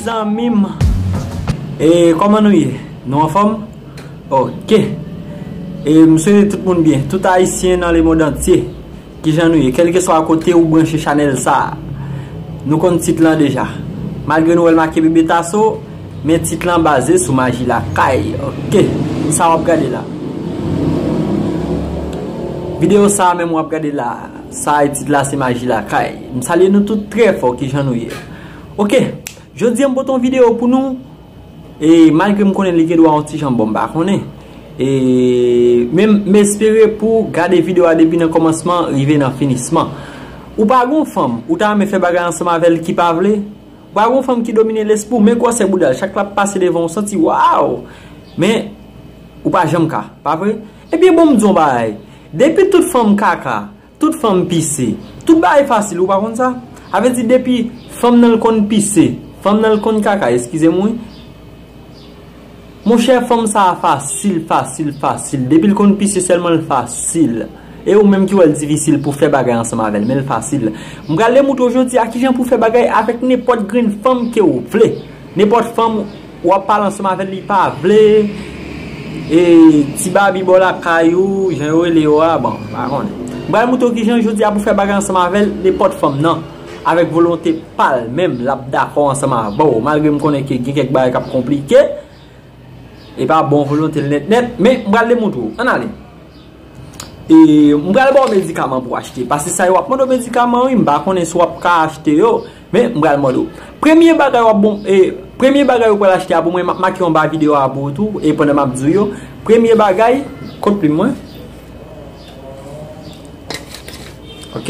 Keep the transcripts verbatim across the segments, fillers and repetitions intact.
Zanmi m, e kòman nou ye? Nou anfòm? Ok. E m swete tout moun byen, tout Ayisyen nan lemonn antye. Kijan nou ye? Kèlkeswa kote ou branche chanèl sa a, nou konn tit lan deja. Malgre nou wè l make Bebe Tasso, men tit lan baze sou maji lakay. Ok, sa w ap gade la. Videyo sa a menm w ap gade la, sa a tit la se maji lakay. M salye nou tout trè fò, kijan nou ye? Ok, jodi a m pote yon videyo pou nou. E malgre m konnen li gen dwa yon ti jan bon, m pa konnen. E men m espere pou gade videyo a depi nan kòmansman rive nan finisman. Ou pa gon fanm, ou ta renmen fè bagay ansanm avè l ki pa vle? Ou pa gon fanm ki domine lespri w, men gwosè bouda l, chak l ap pase devan w, santi, waw! Men, ou pa janm ka, pa vre? Ebyen, bon, m di w yon bagay. Depi tout fanm kaka, tout fanm pise, tout bagay fasil, ou pa konn sa? Sa vle di, depi fanm nan l konn pise, fanm nan l konn kaka, eskize m, wi. Monchè, fanm sa a fasil, fasil, fasil. Depi l konn pise sèlman, l fasil. E ou menm ki wè l difisil pou fè bagay ansanm avè l, men l fasil. M pral demoutre w jodi a kijan pou fè bagay avèk nenpòt grenn fanm ke w vle. Nenpòt fanm w ap pale ansanm avè l, li pa vle. E ti babi bò lakay ou, jan yo rele yo a, bon, m pa konnen. M pral moutre w kijan jodi a pou fè bagay ansanm avè l, nenpòt fanm nan. Avèk volonte pa l menm, l ap dakò ansanm avè w. Malgre m konnen ke gen kèk bagay k ap konplike, e pa bon volonte l nèt nèt, men m pral demoutre w. Ann ale. E m pral ba w medikaman pou w achte. Paske sa yo ap mande w medikaman, wi, m pa konnen si w ap ka achte yo, men m pral mande w. Premye bagay w ap bon, e, premye bagay ou pral achte a pou mwen, m ap make anba videyo a pou ou tou, e pandan m ap di w yo. Premye bagay, kot plim mwen? Ok.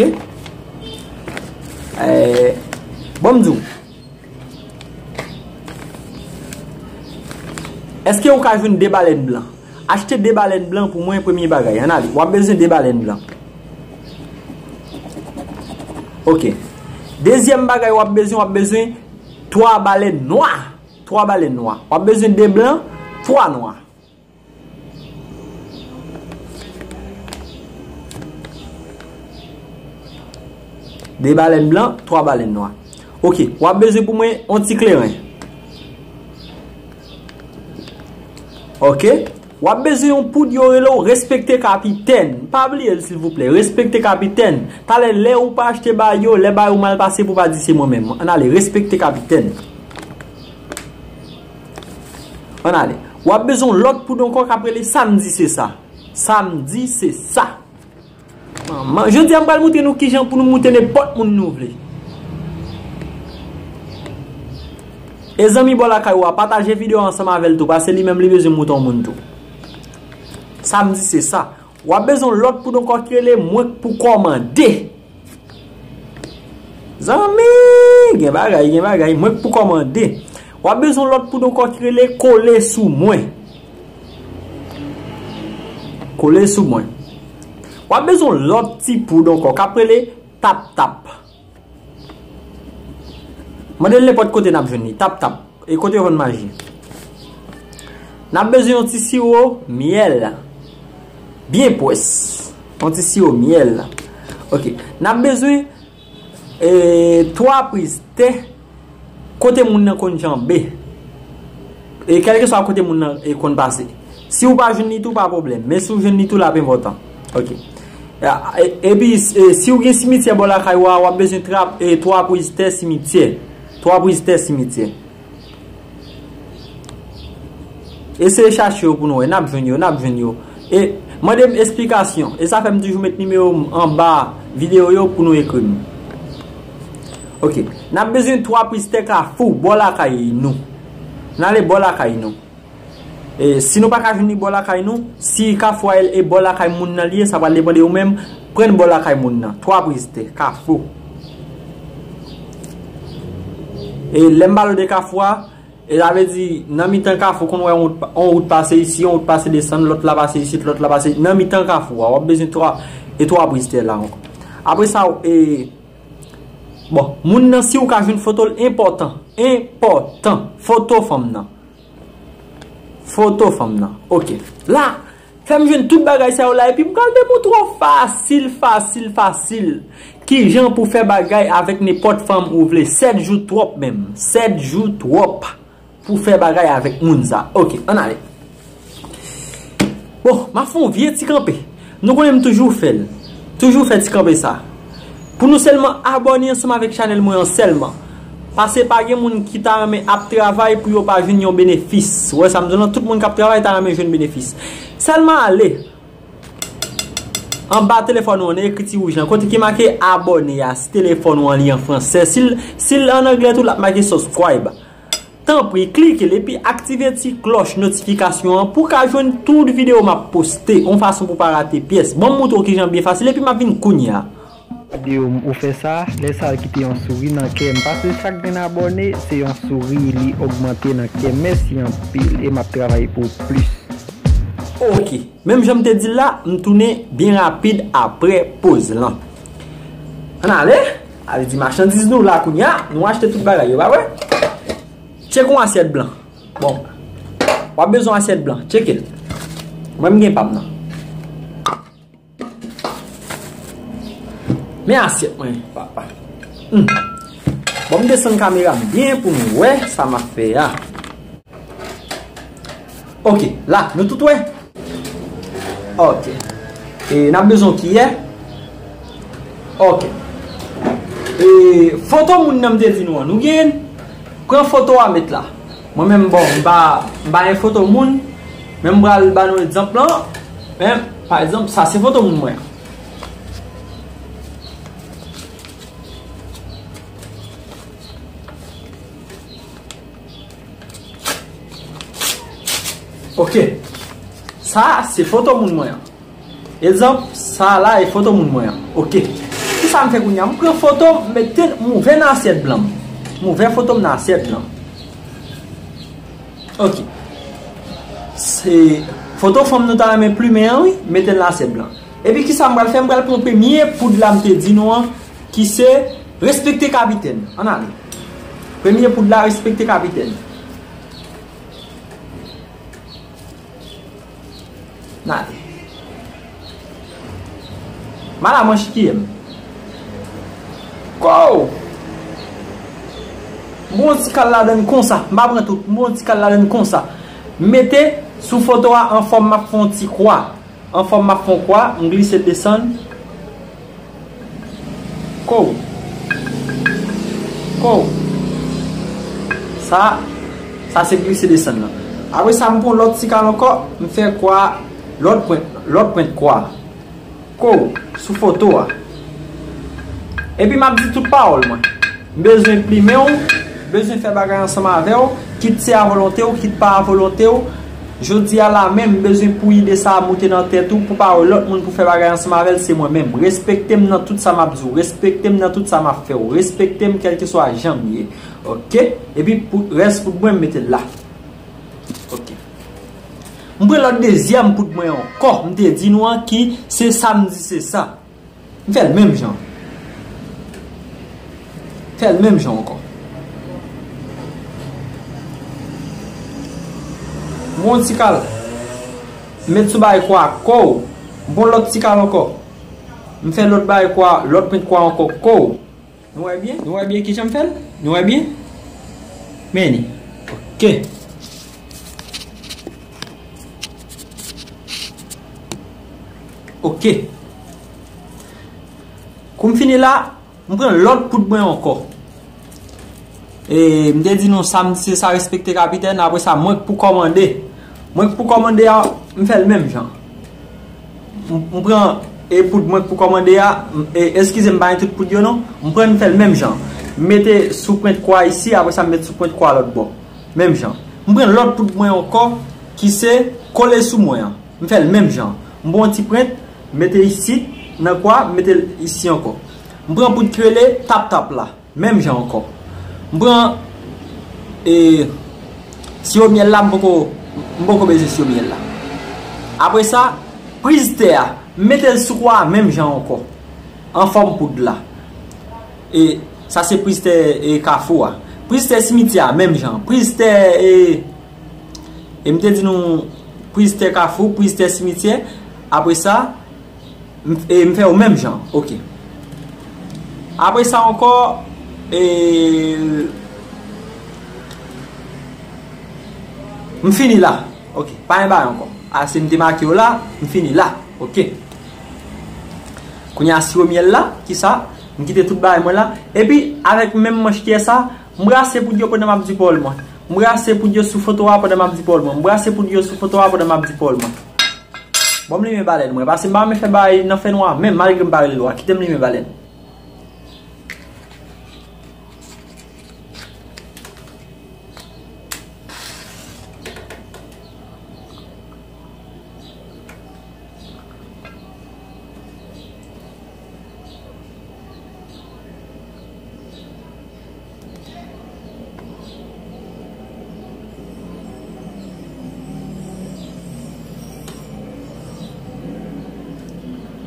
E, bon, m di w. Èske ou ka jwenn de balèn blan? Achte de balèn blan pou mwen, premye bagay. Ann ale, w ap bezwen de balèn blan. Ok. Dezyèm bagay w ap bezwen, w ap bezwen twa balèn nwa. Twa balèn nwa. W ap bezwen de blan, twa nwa. De balèn blan, twa balèn nwa. Ok, w ap bezwen pou mwen yon ti kleren. Ok, w ap bezwen yon poud yo rele w respekte kapitèn. Pa bliye l, silvouplè. Respekte kapitèn. Talè, lè ou pa achte ba yo, lè ba yo mal pase, pou pa di se mwen menm. Ann ale, respekte kapitèn. Ann ale. W ap bezwen yon lòt poud ankò k ap rele Samdi se sa. Samdi se sa. Manman, jodi a m pral moutre nou kijan pou nou moute nenpòt moun nou vle. E zanmi bò lakay ou a, pataje videyo a ansanm avè l tou, paske li menm li bezwen moute yon moun tou. Samdi se sa. W ap bezwen yon lòt poud ankò ki rele Mwen k pou kòmande. Zanmi, gen bagay, gen bagay. Mwen k pou kòmande. W ap bezwen yon lòt poud ankò ki rele Kole sou mwen. Kole sou mwen. W ap bezwen yon lòt ti poud ankò k ap rele Tap Tap. Mande l nenpòt kote n ap jwenn li. Tap Tap. E kote yo vann maji? N ap bezwen yon ti siwo myèl. Byen pwès. Yon ti siwo myèl. Ok. N ap bezwen, e, twa priz tè kote moun nan konn janbe. E kèlkeswa kote moun nan, e, konn pase. Si w pa jwenn li tou, pa pwoblèm. Men si w jwenn li tou, l ap enpòtan. Ok. E, e, epi, e, si w gen simityè bò lakay ou a, w ap bezwen trap, e, twa priz tè simityè. Twa priz tè simityè. Eseye chache yo pou nou wè. N ap jwenn yo, n ap jwenn yo. E mande m esplikasyon. E sa fè m toujou met nimewo m anba videyo yo pou nou ekri m. Ok. N ap bezwen twa priz tè Kafou, bò lakay nou. N ale bò lakay nou. E, si nou pa ka jwenn li bò lakay nou, si Kafou a e bò lakay moun nan li ye, sa pral depann de ou menm. Pran bò lakay moun nan. Twa priz tè, Kafou. E lè m pale w de Kafou a, e sa vle di, nan mitan Kafou, konn wè yon wout pa-, yon wout pase isi, yon wout pase desann, lòt la pase isit, lòt la pase nan mitan Kafou a. W ap bezwen twa, e twa priz tè la ankò. Apre sa, e, bon, moun nan, si ou ka jwenn foto l, enpòtan, enpòtan, foto fanm nan. Foto fanm nan. Ok. La, Fè m jwenn tout bagay sa yo la, epi m pral demontre w fasil, fasil, fasil. Kijan pou fè bagay avèk nenpòt fanm ou vle. Sèt jou twòp menm. Sèt jou twòp pou fè bagay avèk moun sa. Ok, ann ale. Bon, m ap fè yon vye ti kanpe. Nou konnen m toujou fè l. Toujou fè ti kanpe sa. Pou nou sèlman abòne ansanm avèk chanèl mwen an sèlman. Paske pa gen moun ki ta renmen ap travay pou yo pa jwenn yon benefis. Ou wè sa m di w lan, tout moun k ap travay ta renmen jwenn benefis. Sèlman ale anba telefòn ou an, nan ekri ti wouj lan, kote ki make abòne a, si telefòn ou an li an fransè. Si l, si l an anglè tou, l ap make subscribe. Tanpri, klike l epi aktive ti klòch notifikasyon an pou w ka jwenn tout videyo m ap poste, yon fason pou w pa rate pyès. Ban m montre w kijan byen fasil, epi m ap vin kounye a. Videyo m ou fè sa, lè sa l kite yon souri nan kè m, paske chak grenn abòne, se yon souri li ogmante nan kè m. Mèsi anpil, e m ap travay pou plis. Ok, menm jan m te di l la, m tounen byen rapid apre poz lan. Ann ale, sa vle di machandiz nou la kounye a, nou achte tout bagay yo, pa vre? Tcheke yon asyèt blan. Bon, w ap bezwen asyèt blan, tcheke l. Mwen m gen pa m nan. Men asyèt mwen, papa. Hmm. Bon, m desann kamera m byen pou nou wè sa m ap fè a. Ok, la, nou tout wè? Ok. E n ap bezwen yon kiyè. Ok. E foto moun nan m te di nou an, nou genyen? Pran foto a met la. Mwen menm, bon, m pa, m pa gen foto moun, men m pral ba nou egzanp lan. Men, pa egzanp, sa se foto moun mwen an. Ok. Sa a se foto moun mwen an. Egzanp, sa a la e foto moun mwen an. Ok. Kisa m fè kounye a? M pran foto m, m mete l, m ouvè nan asyèt blan m. M ouvè foto m nan asyèt blan m. Ok. Se foto fanm nou ta renmen plimen an, wi, mete l nan asyèt blan. Epi kisa m pral fè? M pral pran premye poud la m te di nou an, ki se respekte kapitèn. Ann ale. Premye poud la, respekte kapitèn. Ann ale. Mala manch kiyè m. Kow! M pran yon ti kal ladann konsa. M pa pran tout. M pran yon ti kal ladann konsa. M mete sou foto a an fòm m ap fè yon ti kwa. An fòm m ap fè yon kwa, m glise l desann. Kow. Kow. Sa, sa se glise desann nan. Apre sa, m pran lòt ti kal ankò, m fè kwa, lòt pwent, lòt pwent kwa. Kow, sou foto a. Epi m ap di tout pawòl mwen. M bezwen plimen w, bezwen fè bagay ansanm avè w, kit se a volonte w, kit pa a volonte w. Jodi a la menm, m bezwen pou ide sa a moute nan tèt ou, pou pa wè lòt moun pou fè bagay ansanm avè l, se mwen menm. Respekte m nan tout sa m ap di w, respekte m nan tout sa m ap fè w, respekte m kèlkeswa jan m ye. Ok? Epi pou rès poud mwen, m mete l la. Ok. M pran lòt dezyèm poud mwen ankò, m te di nou an ki se sa m di se sa. M fè l menm jan. Fè l menm jan ankò. M pran yon ti kal. M met sou bagay kwa kow. M pran lòt ti kal ankò. M fè lòt bagay kwa, lòt pwent kwa ankò kow. Nou wè byen? Nou wè byen kijan m fè l? Nou wè byen? Men li. Ok. Ok. Kou m fini la, m pran lòt poud mwen ankò. E, m te di nou sa m di se sa respekte kapitèn, apre sa mwen k pou kòmande. Mwen k pou kòmande a, m fè l menm jan. M, m pran, e, poud mwen k pou kòmande a, m, e, eskize m pa gen tout poud yo non, m pran m fè l menm jan. M mete sou pwent kwa isi, apre sa m met sou pwent kwa lòt bò. Menm jan. M pran lòt poud mwen ankò, ki se kole sou mwen an. M fè l menm jan. M pran yon ti pwent, m mete isit, nan kwa, m mete l isi ankò. M pran poud ki rele tap tap la, menm jan ankò. M pran, e, siwo myèl la, m poko, m poko bezwen siwo myèl la. Apre sa, priz tè a, m mete l sou kwa a menm jan ankò. An fòm poud la. E sa se priz tè, e, kafou a. Priz tè simityè a, menm jan. Priz tè, e, e m te di nou, Priz tè Kafou, priz tè simityè. Apre sa, m, e, m fè yo menm jan. Ok. Apre sa ankò, e, m fini la. Ok. Pa gen bagay ankò. Ase m te make yo la, m fini la. Ok. Kounye a siwo myèl la, ki sa? M kite tout bagay mwen la. Epi, avèk menm manch ki sa, m brase poud yo pandan m ap di pawòl mwen. M brase poud yo sou foto a pandan m ap di pawòl mwen. M brase poud yo sou foto a pandan m ap di pawòl mwen. Bon, m limen balèn mwen. Paske m pa renmen fè bagay nan fènwa menm, malgre m pa gen lwa. Kite m limen balèn.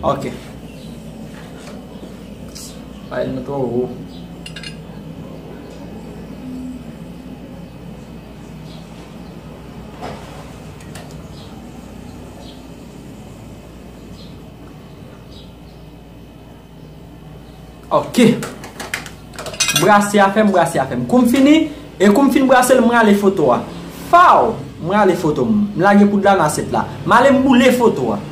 Ok. Ay, nou twò wo. Ok. Brase afè m, brase afè m. Kou m fini, e kou m fin brase l, m rale foto a. Faw! M rale foto m. M lage poud la nan asyèt la. M ale m boule foto a.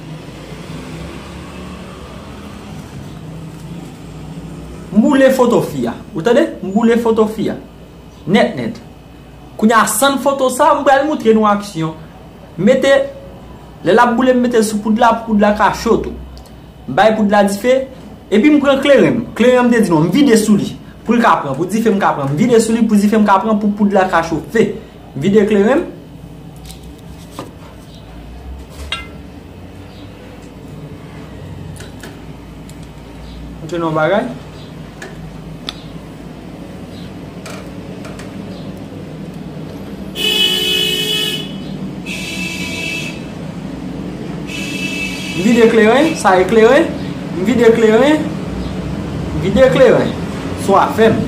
M boule foto fi a. Ou tande? M boule foto fi a. Nèt, nèt. Kounye a, san foto sa, m pral moutre nou aksyon. M mete, lè l ap boule, m mete l sou poud la, pou poud la ka cho tou. M bay poud la dife, epi m pran kleren m. Kleren m te di nou, m vide sou li, pou l ka pran, pou dife m ka pran. M vide sou li, pou dife m ka pran, pou poud la ka chofe. M vide kleren m. Montre nou yon bagay. M vide kleren, sa e kleren. M vide kleren. M vide kleren. Sou afè m.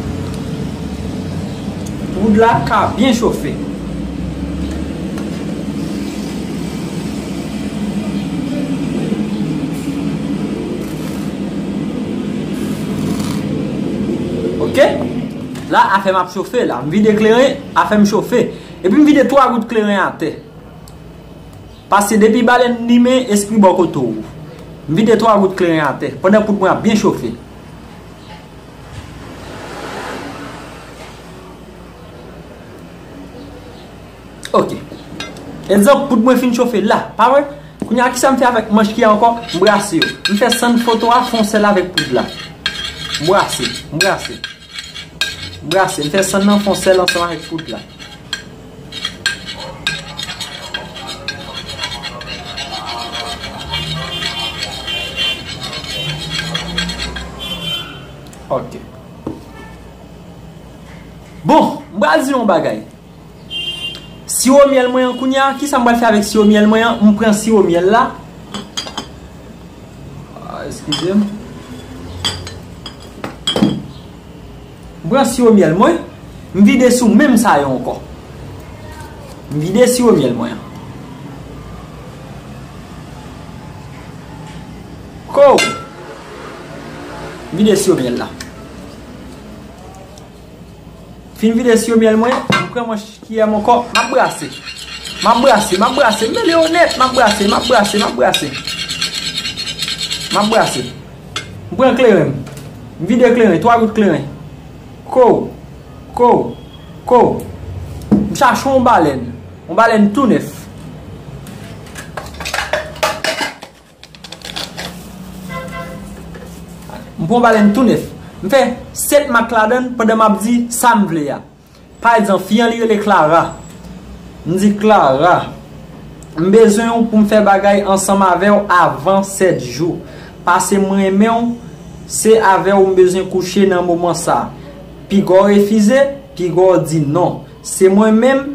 Poud la ka byen chofe. Ok? La, afè m ap chofe la. M vide kleren, afè m chofe. Epi m vide twa gout kleren atè. Paske depi balèn limen, espri bò kote w. M vide twa gout kleren atè, pandan poud mwen ap byen chofe. Ok. Egzanp, poud mwen fin chofe la, pa vre? Kounye a, kisa m fè avèk manch ki a ankò? M brase yo. M fè sann foto a fè yon sèl avèk poud la. M brase, m brase. M brase, m fè sann nan fè yon sèl ansanm avèk poud la. Ok. Bon, m pral di yon bagay. Siwo myèl mwen an kounye a, kisa m pral fè avèk siwo myèl mwen an? M pran siwo myèl la. Ah, eskize m. M pran siwo myèl mwen, m vide sou menm sa yo ankò. M vide siwo myèl mwen an. Ko! M vide siwo myèl la. Fin vide siwo myèl mwen, m pran manch kiyè m ankò, m ap brase. M ap brase, m ap brase, m mele yo nèt, m ap brase, m ap brase, m ap brase. M ap brase. M pran kleren m. M vide kleren, twa gout kleren. Ko, ko, ko. M chache yon balèn. Yon balèn tou nèf. M pran balèn tou nèf. M fè sèt mak ladan l pandan m ap di sa m vle a. Pa egzanp, fi an li rele Clara. M di, Clara, m bezwen w pou m fè bagay ansanm avè w avan sèt jou. Paske m renmen w, se avè w m bezwen kouche nan moman sa. Piga w refize, piga w di non. Se mwen menm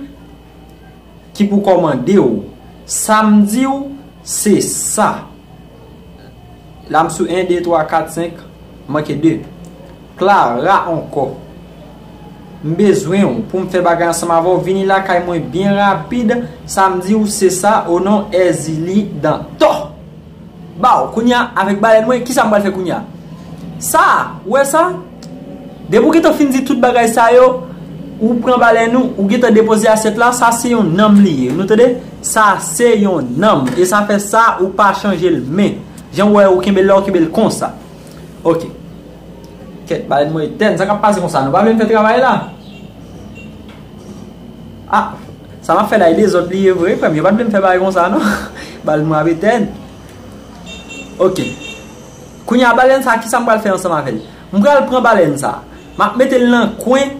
ki pou kòmande w. Sa m di w, se sa. La m sou en, de, twa, kat, senk, manke de. Clara ankò. M bezwen w pou m fè bagay ansanm avè w. Vini lakay mwen byen rapid, sa m di w se sa, o non Èzili Dantò. Baw, kounye a, avèk balèn mwen, kisa m pral fè kounye a? Sa, ou wè sa? Depi w gentan fin di tout bagay sa yo, ou pran balèn ou, ou gentan depoze asyèt la, sa se yon nanm li ye. Nou tande? Sa se yon nanm. E sa fè sa, ou pa chanje l men. Jan w wè, ou kenbe l la, ou kenbe l konsa. Ok. Kèt, balèn mwen etèn. Sa k ap pase konsa? Nou pa vle m fè travay la? Ah, sa m ap fè la e dezòd li ye vre, frè m. Yo pa t vle m fè bagay konsa, non. Balèn mwen ap etèn. Ok. Kounye a, balèn sa, kisa m pral fè ansanm avè l? M pral pran balèn sa. M ap mete l nan kwen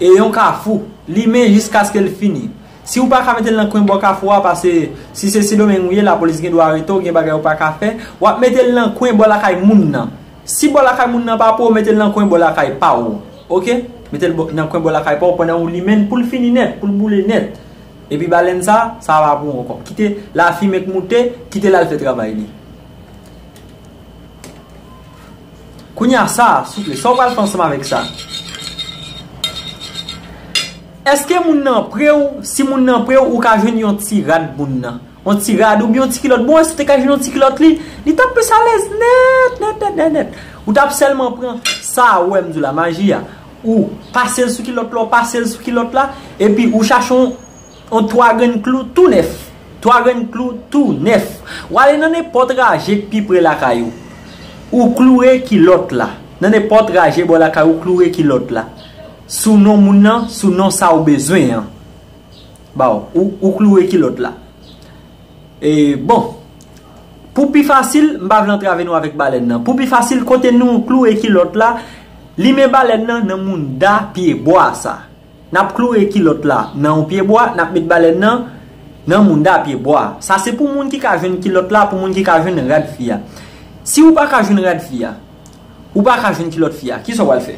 e yon kafou. Limen jiskaske l fini. Si ou pa ka mete l nan kwen bò kafou a, paske si se Sendomeng ou ye, lapolis gen dwa arete w, gen bagay ou pa ka fè, w ap mete l nan kwen bò lakay moun nan. Si bò lakay moun nan pa pou ou, mete l nan kwen bò lakay pa ou. Ok? Mete l bò- nan kwen bò lakay pa ou pandan ou limen l pou l fini nèt, pou l boule nèt. Epi balèn sa, sa pa pou ou ankò. Kite lafimen k moute, kite l al fè travay li. Kounye a sa, souple, sa w pral fè ansanm avèk sa? Èske moun nan pre w? Si moun nan pre w, ou ka jwenn yon ti rad moun nan. Yon ti rad oubyen yon ti kilòt. Bon, èske w te ka jwenn yon ti kilòt li? Li t ap plis alèz nèt, nèt, nèt, nèt, nèt. Ou t ap sèlman pran sa, ou wè m di w la, maji a. Ou pase l sou kilòt la, ou pase l sou kilòt la, epi ou chache yon yon twa grenn klou tou nèf. Twa grenn klou tou nèf. W ale nan nenpòt raje k pi pre lakay ou. Ou kloure kilòt la. Nan nenpòt raje bò lakay ou, kloure kilòt la. Sou non moun nan, sou non sa ou bezwen an. Baw, ou, ou kloure kilòt la. E, bon. Pou pi fasil, m pa vle antrave nou avèk balèn nan. Pou pi fasil, kote nou kloure kilòt la, limen balèn nan nan mounda pye bwa sa. N ap kloure kilòt la nan yon pye bwa, n ap met balèn nan nan mounda pye bwa. Sa se pou moun ki ka jwenn kilòt la, pou moun ki ka jwenn rad fi a. Si ou pa ka jwenn rad fi a, ou pa ka jwenn kilòt fi a, kisa w pral fè?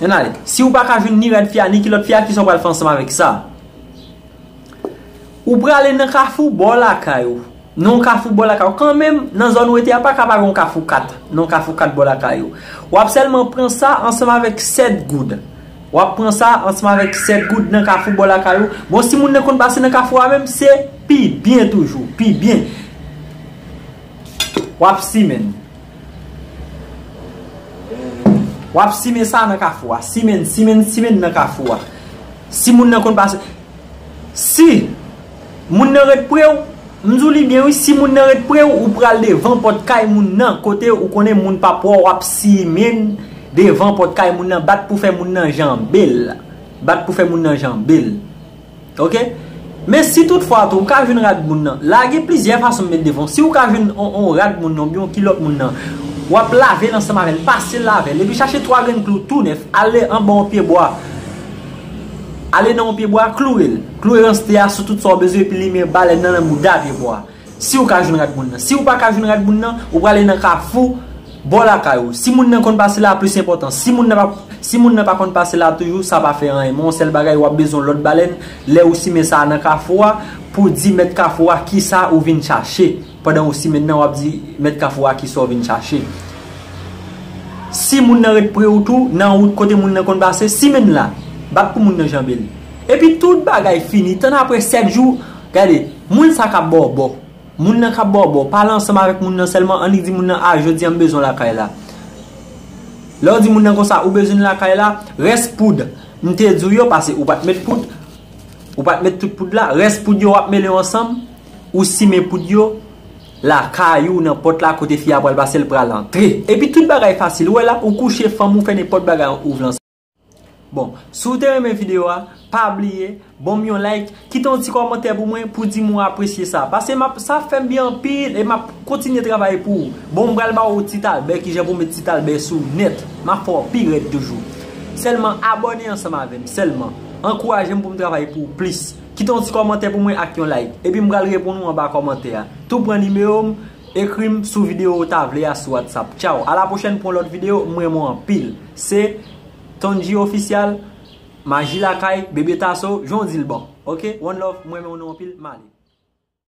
Ann ale. Si ou pa ka jwenn ni rad fi a, ni kilòt fi a, kisa w pral fè ansanm avèk sa? Ou prale nan kafou bò lakay ou. Nan yon kafou bò lakay ou. Kanmenm, nan zòn ou rete a, pa ka pa gen yon kafou kat. Nan yon kafou kat bò lakay ou. W ap sèlman pran sa ansanm avèk sèt goud. W ap pran sa ansanm avèk sèt goud nan kafou bò lakay ou. Bon, si moun nan konn pase nan kafou a menm, se pi byen toujou. Pi byen. W ap simen. W ap simen sa nan kafou a. Simen, simen, simen nan kafou a. Si moun nan konn pase, si moun nan ret pre w, m di w li byen wi, si moun nan ret pre w, ou pral devan pòt kay moun nan, kote ou konnen moun p ap wè w, w ap simen devan pòt kay moun nan, bat pou fè moun nan janbe l. Bat pou fè moun nan janbe l. Ok? Men si toutfwa tou, ou ka jwenn rad moun nan, la gen plizyè fason m met devan w. Si ou ka jwenn on, on rad moun nan, oubyen on kilòt moun nan, w ap lave l ansanm avè l, pase l avè l, epi chache twa grenn klou tou nèf, ale anba on pye bwa. Ale nan on pye bwa, kloure l. Kloure ranste a sou tout sa w bezwen, epi limen balèn nan nan mouda pye bwa. Si ou ka jwenn rad moun nan. Si ou pa ka jwenn rad moun nan, ou prale nan kafou bò lakay ou. Si moun nan konn pase la, plis enpòtan. Si moun nan pa, si moun nan pa konn pase la toujou, sa pa fè anyen. Men yon sèl bagay, w ap bezwen lòt balèn lè ou simen sa a nan kafou a, pou di mèt kafou a kisa ou vin chache. Pandan ou simen nan, w ap di mèt kafou a kisa w vin chache. Si moun nan ret pre ou tou, nan wout kote moun nan konn pase, simen la. Bat pou moun nan janbe l. Epi tout bagay fini. Tann apre sèt jou, gade, moun sa k ap ba w bò. Moun nan k ap ba w bò, pale ansanm avèk moun nan sèlman, annik di moun nan, a, jodi a m bezwen w lakay la. Lè w di moun nan konsa, ou bezwen m lakay la, rès poud, m te di w yo, paske ou pa t met poud, ou pa t met tout poud la, rès poud yo w ap mele yo ansanm, ou simen poud yo lakay ou nan pòt la kote fi a pral pase, l pral antre. Epi tout bagay fasil, ou wè la, ou kouche fanm ou, fè nenpòt bagay ou vle ansanm. Bon, si w te renmen videyo a, pa bliye, ban m yon like, kite yon ti kòmantè pou mwen pou di m ou apresye sa. Paske m ap, sa fè m byen anpil e m ap kontinye travay pou ou. Bon, m pral ba ou Tit Albè, kijan pou w met Tit Albè sou nèt. M ap fè w pi rèd toujou. Sèlman abòne ansanm avè m, sèlman. Ankouraje m pou m travay pou ou plis. Kite yon ti kòmantè pou mwen ak yon like. Epi m pral reponn ou anba kòmantè a. Tou pran nimewo m, ekri m sou videyo ou ta vle a sou WhatsApp. Tchaw, a la pwochèn pou yon lòt videyo, m renmen w anpil. Se Tonji Official, Maji Lakay, Bebe Tasso, jan w di l bon. Ok? One love, mwen renmen nou anpil, m ale.